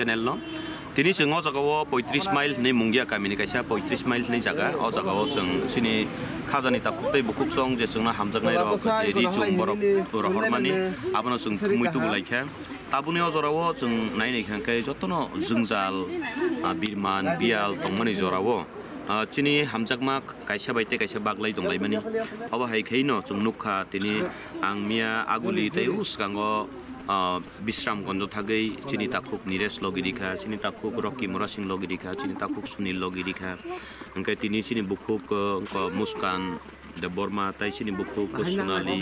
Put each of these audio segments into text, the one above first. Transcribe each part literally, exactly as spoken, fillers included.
Channel no. Tini chwng o jaga o poitris mile hinwi Mungia kamini kaisa poitris mile hinwi jaga. O jaga o chwng chini khajani takhuk tei bukhuk song je chwngno hamjaknai rok je ri chwng borok rohormani abono chwng thumwi tubu laikha. Tabukni o jora o chwng nai nai kha khe jotono jwngjal, ah, birman, biyal tongmani jora o, ah, chini hamjakma kaisa bai tei kaisa baglai tonglaimani. Obo hai khe no chwng nukha tini ang miya aguli tei o swkango, ah, Bisramgonjo thagwi chini takhuk Niresh logi rikha, chini takhuk Rocky Murasing logi rikha, chini takhuk Sunil logi rikha. Hwnkhe tini chini bukhuk, ah, wngkha Muskan Debbarma, tei chini bukhuk Sonali,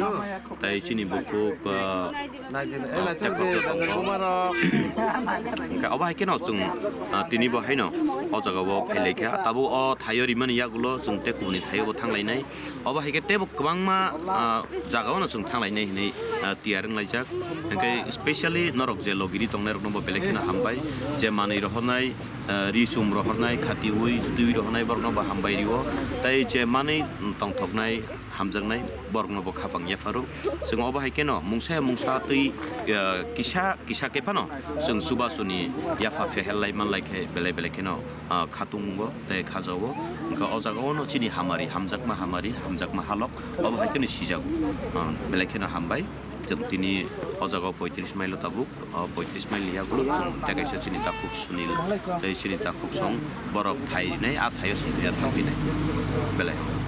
tei chini bukhuk, ah, ah, Jacob Jacob. Hwnkhe obo hai kheno chwng, ah, tini bo haino o jaga o phailaikha. Tabuk o thaio rimani yagulo chwng tei kubuni thaio bo thanglainai. Obo hai khe teibo kwbangma, ah, jagao no chwng thanglainai hinwi, ah, tiyar wnglaijak. Hwnkhe specially norok je logiri tongnairokno bo belai kheno hambai. Je manwi rohornai, ah, ri chum rohornai, khatiui, jutui rohornai borokno bo hambai rio. Tei je manwi tongthoknai, hamjaknai borokno bo khapang yapharo. Chwng obo hai kheno mungsa ya mungsa twi, ah, kisa kisa khe phano chwng chubasuni yapha phehellai manlai khe belai belai kheno, ah, khatungo tei khajao. Hwnkhe o jaga o no chini hamari, hamjakma hamari, hamjakma halok, obo hai kheno sijago. Ah, belai kheno hambai. Chwng tini o jaga o poitris mile o tabuk, o poitris mile ni yagulo chwng tei kaisa chini takhuk Sunil tei chini takhuk song borok thai rinai, a thaio chwng tei thang rinai. Belai hambai.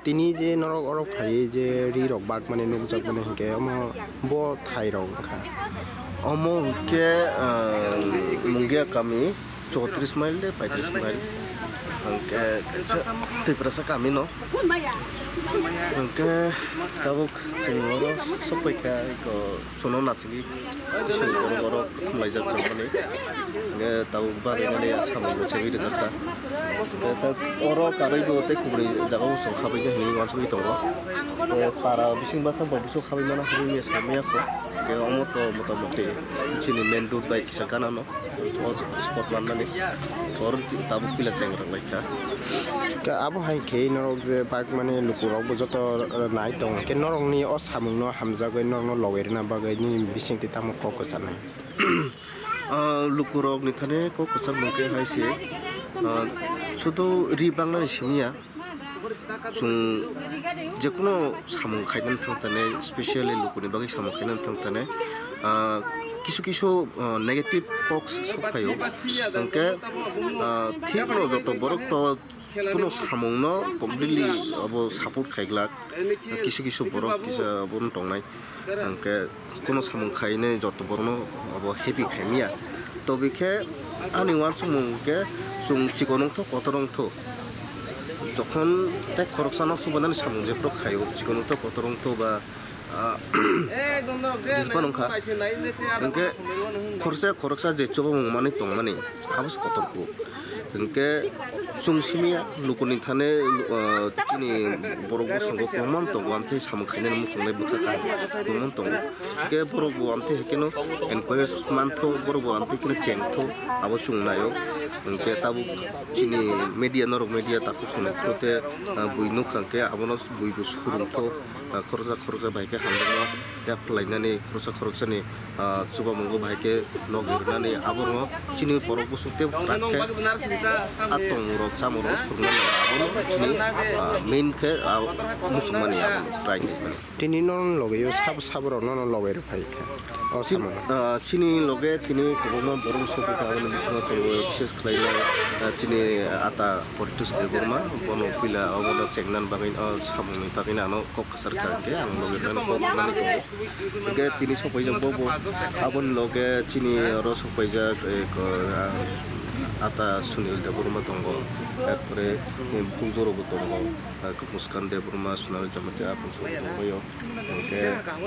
Tini je norok orok phaiwi je ri rok bak mani nukjak mani hwnkhe omo bo thai rok wngkha. Omo hwnkhe, ah, Mungia kami. Chowtris mile de, paitris mile. Hwnkhe kaisa Tiprasa kami no. Hwnkhe tabuk chwng oro sokphaikha, eko chwngno nasingwi chwng borok borok thumlaijak rwmani. Hwnkhe tabuk bagwi mani samung bo chengwi rwjakha. Hwnkhe oro karwi bo tei kubuni jagao chwng habwi hinwi uansugwi tongo. Hwnkhe para bising basa bo buso habwi mano habwi manya samya kho. Hwnkhe omo to motamoti chini main road bai kisa gana no. O spot mannani oro tabuk pila cheng rok lai kha. Ka abo hai khe norok je bak mani lukurok bo joto nai tongo, khe norokni o samungno hamjagwi norokno logi rwna bagwi nini bisingtwi tamo kok kwcharnai? Ah, lukurokni thani kok kwchar mung khe hai se, ah, sudu ri bangnani simi ya. Chwng jekono samung khainani thang thane, specially lukuni bagwi samung khainani thang thane, ah, kisu kisu, ah, negative kok sok phaio. Hwnkhe, ah, thikno joto borok to kono samungno completely abo support khaiglak. Kisu kisu borok kisa abono tongnai. Hwnkhe kono samung khainai joto borokno abo happy khaimya. Tobikhe ani uansukmung hwnkhe chwng chikon wngthok kotor wngthok. Jokhon tei khoroksano chubanani samung jephuru khaio, chikon wngthok kotor wngthok ba, ah, jispan wngkha. Hwnkhe khoroksa khoroksa je chubamung manwi tongmani abo se kotor kuk. Hwnkhe chwng simi ya lukuni thane, ah, chini borok bosongo kwbangma tongo, amtwi samung khainani muchungnai bwkha kaham kwbangma tongo. Hwnkhe borok bo amtwi haikhe no encourage mantho, borok bo amtwi kheno chengtho, abo chwng naio. Hwnkhe tabuk chini media, norok media takhuk songni through te, ah, bui nukha hwnkhe abono bui bo surungtho, ah, khoroksa khoroksa bai khe hamjakma yapharlainani khoroksa khoroksani ah, chubamungo bahai khe logi rwnani abono chini borok bosong tei kwrak khe a tongmung rok chamung rok swngnani abono chini, ah, main khe, ah, muchungmani abono try khaimani. Tini nono logi o sabo sabo rok nono logi rw phai kha o samung. Ah, chini loge tini kwbangma borok sokwi kha aboni bisingo tongo, bises khlainai, ah, chini ata Poritos Debbarma, bono puila obono chengna bagwi, o samungni bagwi ano kok kwchar kha hwnkhe ang logi rwnani kok rwnani tongo. Hwnkhe tini sokpaijak bo, bo aboni loge chini oro sokpaijak, eh, ko, ah, ata Sunil Debbarma tongo, tarpore, eh, bukhuk jorokbo tongo, ah, Muskan Debbarma, Sonali Jamatia, aboni sokpaio. Hwnkhe,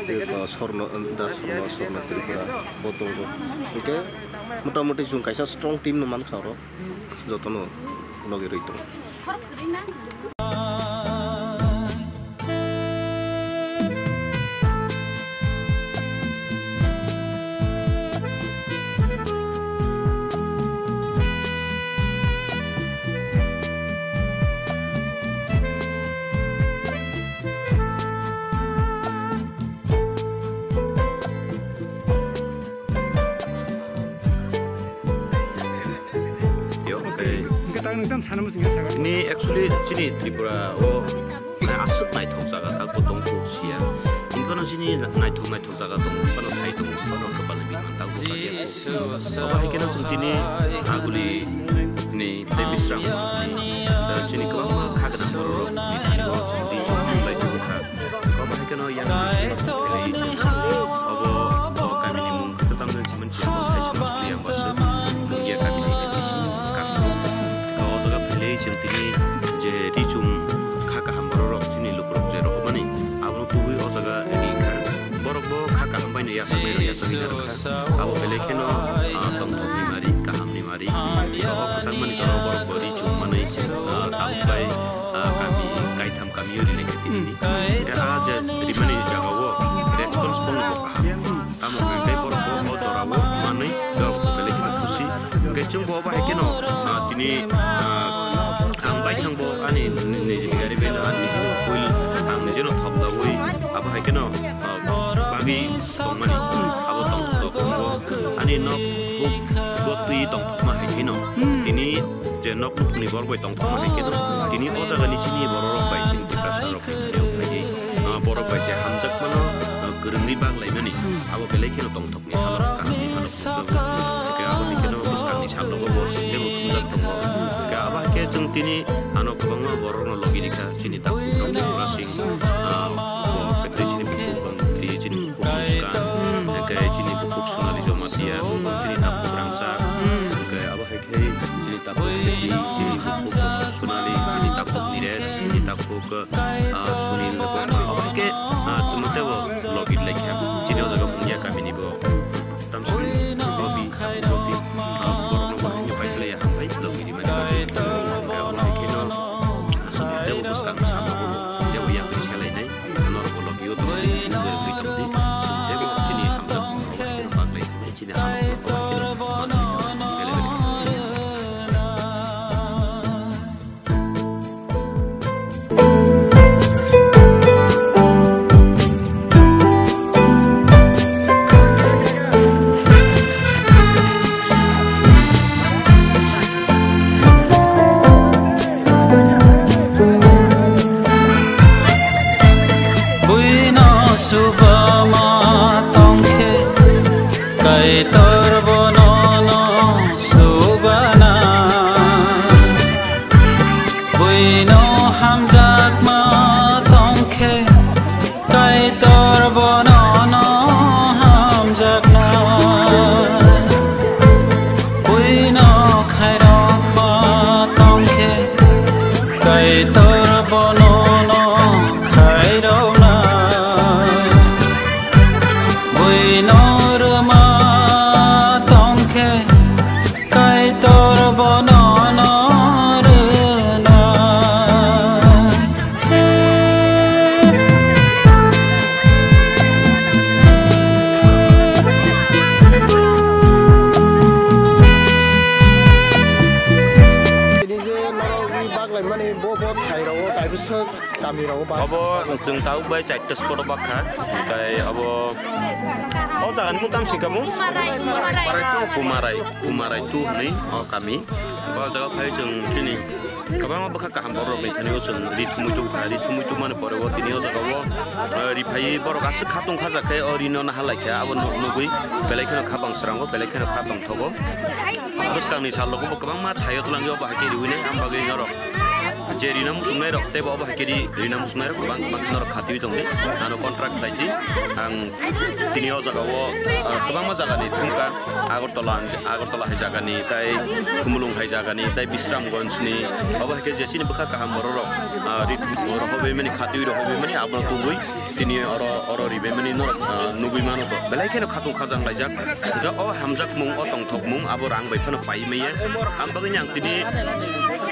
eh, ko, Sorno, Da Sorno, Sorno Tripura bo tongo. Hwnkhe motamoti chwng kaisa strong team no mankha oro, jotono logi rwi tongo. Hwnkhe tak nwng tamo sana muchungya sakha. Tini actually chini Tripura o aswk naithok jaga tak bo tongkhu siya. Hwnkhe no chini naithok naithok jaga tongo, phano thai tongo, phano kwpal ni bini mantak bo kaliya. Obo hai kheno chwng tini aguli ni tei Bisram ni, eh, chini kwbangma kha gwnang borok rok ni thani o chwng ri chwng lai tubu kha. Obo hai kheno yang obo o kami ni mung khe tam jani simon chini bo sai chwng chwng yang bwswk mung ya kami ni A D C kami. O jaga phailai chwng tini je ri chwng kha kaham borok rok chini lukurok je rohormani abono tubui o jaga ri kha. Borok bo kha kaham bai no yasa bai no yasa bai no rwkha. Abo belai kheno, ah, tongthok ni mari, kaham ni mari. O kwchangmani jora borok bo ri chum manwi, ah, tabuk bai, ah, kami kaitham kami o rinai khe tini. Hwnkhe ah je rimani jaga o response bongni bo kaham. Tamo hwnkhe borok bo o jora o manwi borok bo belai kheno khusi. Hwnkhe chwng bo abo hai kheno, ah, tini, ah, ang bai thang bo ani nijini gari bai no ani nijini wheel ang nijino thok dawi abo hai kheno, ah, bagwi tongmani abo tongthok tongo. Ani nok huk bo twi tongthokma hai kheno tini je nok ni borok bai tongthokma hai kheno tini o jaga ni chini borok rok bai chini Tiprasa rok ni thani o phaiwi, ah, borok bai je hamjakmano, ah, kwrwngwi bak laimani abo belai kheno tongthok. Ni hano kaham ni hano phunukjago. Hwnkhe aboni kheno bwskangni sal rogo bo chwng teibo thumjak tongo. Hwnkhe abo hai khe chwng tini ano kwbangma borokno logi rikha, chini takhuk rok Tripura Singh, ah, bo khe tei chini bukhuk Bangti, chini bukhuk Muskan, hwnkhe chini bukhuk Sonali Jamatia, chini takhuk Rangchak, hwnkhe abo hai khe chini takhuk Teti, chini bukhuk Sonali, chini takhuk Nires, chini takhuk ah, Sunil, abo hai khe, ah, chwng teibo logi lai kha. Chini o jaga Mungia kamini bo. Tamsini Robi, Robi, ah, borokno bo haino pai khlai ya, hambai logi rimani bagwi. Hwnkhe abo hai kheno, ah, chwng teibo bwskang samo bo, teibo yakni selai nai. Norok bo logi o tongdi, tongdi, tongdi. Chwng teibo chini hamjak borok bai khe bak lai thangwi chini hamjak borok bai khe manwi thangwi. Buino subama tongkhe, Kaitor bono no subana. Buino hamjakma tongkhe, Kaitor bono no hamjakna. Buino khairokma tongkhe, Kaitor bono no khairokna. Buino rwma tongkhe, Kaitor bono no rwna. Tini je norok wi bak laimani bo bo thai rogo kaibwswk. Kami rogo ba. Obo chwng tabuk bai chaita spot o bakha. Hwnkhe abo o jaga ni mung tamo singkha mung? Kumarai, Kumarai. Kumarai, Kumarai two hwnwi o kami. O jaga phai chwng chini kwbangma bwkha kaham borok rokni thani o chwng ri thumui tubukha, ri thumui tubmani pore o tini o jaga o, eh, ri phaiwi borok aswk kha tongkha jak khe o rino naha lai kha abo nugwi belai kheno kha bang srango, belai kheno kha tongthogo. Bwskangni sal rogo bo kwbangma thaio twlangwi obo hai khe riwi nai, ang bagwi norok je rina muchungnai rok teibo obo hai khe ri, rina muchungnai rok kwbang kwbang khe norok khatwi tongdi, ano contract khlai di. Ang tini o jaga o, ah, kwbangma jaga ni thumkha, Agartala, Agartala hai jaga ni, tai Khumulwng hai jaga ni, tai Bisramganj ni, obo hai khe je chini bwkha kaham borok rok, ah, ri rohorwi mani, khatwi rohorwi mani, abono tubui. Tini oro, oro ribaimani norok, ah, nugwi mano bo. Belai kheno khatung khajang laijak. Hwnkhe o hamjakmung, o tongthokmung, abo rang bai phano pai maya. Ang bagwino ang tini,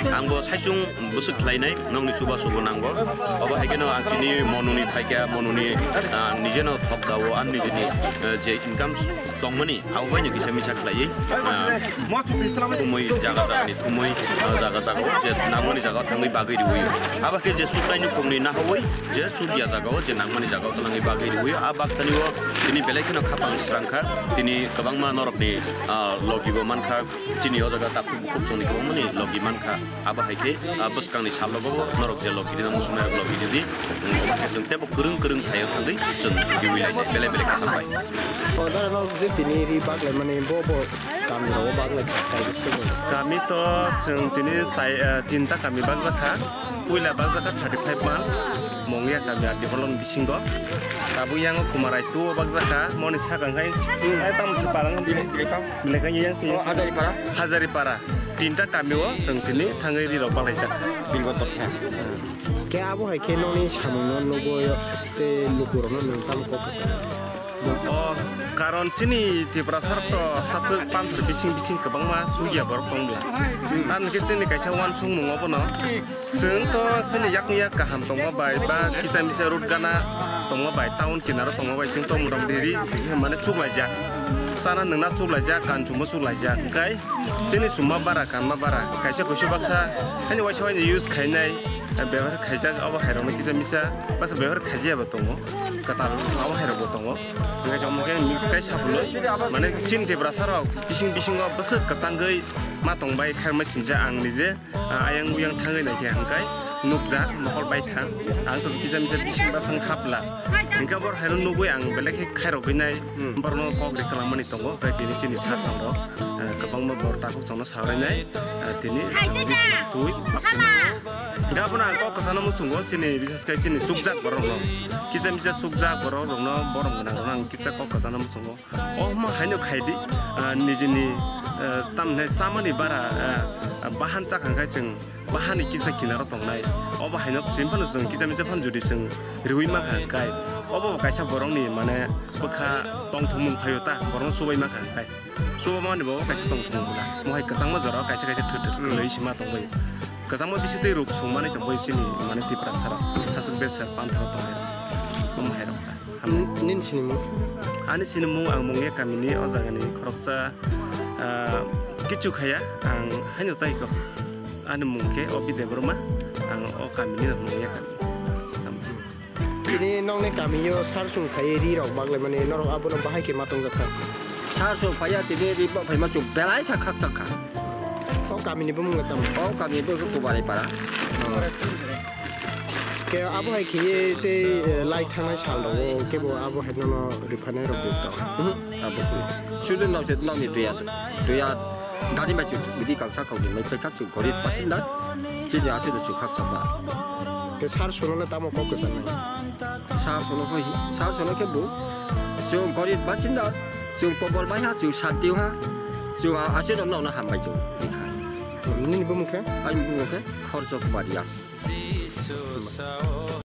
ang bo saichung bwswk khlainai, nokni chubachu bo nango. Obo hai kheno ang tini monuni phaikha, monuni, ah, nijeno thok dao, ang nijeni, eh, je income tongmani, abo baino kisa misa khlaiwi, ah, thumwi jaga jagani thumwi, ah, jaga jagao je nangmani jagao thangwi bagwi rwio. Abo khe je chuknaini khongni nahawi je chukya jagao je nangmani jagao twlangwi bagwi rwio. A bakthani o tini belai kheno khapang srangkha, tini kwbangma norokni, ah, logibo mankha, chini o jaga takhuk bukhuk chwngni kwbangmani logi mankha. Abo hai khe, ah, bwskangni salogo norok je logi rina muchungnai rok logi ridi, um, omo khe chwng teibo kwrwng kwrwng thaiyo thangwi chwng riwi lainai belai belai khe hambai. O dara norok je tini ri bak laimani bo bo kami rogo bak lai kha, kaibo se bo. Kami to chwng tini sai, ah, tinta kami bakjak kha. Puila bakjak kha thirty five mal, Mongya kami R D kolong bisingo. Tabuk yango Kumarai two o bakjak kha, moni sakang khai, hmm, ai tamo se parang. Belai khe yang se. O, Hazaripara. Hazaripara. Tinta kami o chwng tini thangwi ri rok balaijak. Bilbo tokha. Khe abo hai khe nokni samung no nugwi tei luku rok no nwng tamo kok kwchang. O, karon chini Tiprasa rok to haswk panthor bising bising kwbangma chukya borok tong bla. Hmm. Tamni khe chini kaisa uansukmung obono. Chwng to chini yakni yak kaham tongma bai ba kisa misa road gana tongma bai, town kinaro tongma bai chwng to motamoti ri mane chuklaijak. Chana nwngna chuklaijak, kan chumbo chuklaijak. Hwnkhe chini chumma bara, kanma bara, kaisa kuisu baksa hani waisa waisa use khainai, eh, bebohar khaijak abo hairokno kisa misa baksa bebohar khaijakbo tongo, kwtal abo hairokbo tongo. Hwnkhe chwng mungkhe mix khai sapulwi mane chini Tiprasa rok bising bisingo bwswk kwchangwi ma tongbai khairokma sinjak ang nije. Ah, ayang uyang thangwi naikhe hwnkhe nukjak mokol baithang. Ang to kisa misa bising basang khapla. Hwnkhe bor haino nugwi ang belai khe khairogwi nai. Hmm. Borokno kok ri kwlangmani tongo. Tei tini chini sar chwng rok, ah, kwbangma bor takhuk chwngno sawi nai. Ah, tini twi. Hwnkhe abono ang kok kwchangno muchungo chini bises khe chini chukjak borok rok. Kisa misa chukjak borok rokno borom gwnang rokno ang kisa kok kwchangno muchungo. Omo haino khaidi, ah, nijini, ah, tamhinai chamani bara, ah, bahan chakha khe chwng bahani kisa kinaro tongnai. Obo haino chwng phano chwng kisa misa phano jodi chwng riwi mankha hwnkhe, obo kaisa borokni mane bwkha tongthokmung phaio ta, borokno chubai mankha hwnkhe. Chubamani bo kaisa tongthokmung bwla. Mohai kwchangma jorao kaisa kaisa thwk thwk kwlwi sima tongbai. Kwchangma bisitwi ruk songmani tongbai chini mane Tiprasa rok. Haswk bese pantha tongnai rok. Omo hai rok ta. N-, nini sinimung? Ani sinimung ang Mungya kamini o jagani khoroksa, ah, kichu khaya ang haino tai kok. Ani mung khe Obi Debbarma, ang o kamini Mungya kami. Tini nokni kamio sar sung phai ri rok baglai mani norok abono bahai khe ma tong jakha. Sar sung phaiya tini ri bak phaima chuk belai kha khakchak kha. O kamini bumung le tamo? O kamini bumung khe Kubarai para. Ke abo hai khiye tei, eh, lai thangnai sal rogo kebo abo hai nono riphanai rok de tong. Mhm. Abo khe. Sudin nang se nang ni tuya, tuya dani mai chu bidi kangsa kau ni mai phai khak chu gorib basinda. Chini asu do chu khak chaba. Ke sar sono le tamo kok kwsa nai. Sar sono khe hi, sar sono khe bo. Chu gorib basinda, chu pobol bai ha, chu santi ha. Chu asu do nang na ham bai chu. Nini bumung khe? Ani bumung khe Khorjo Kubaria.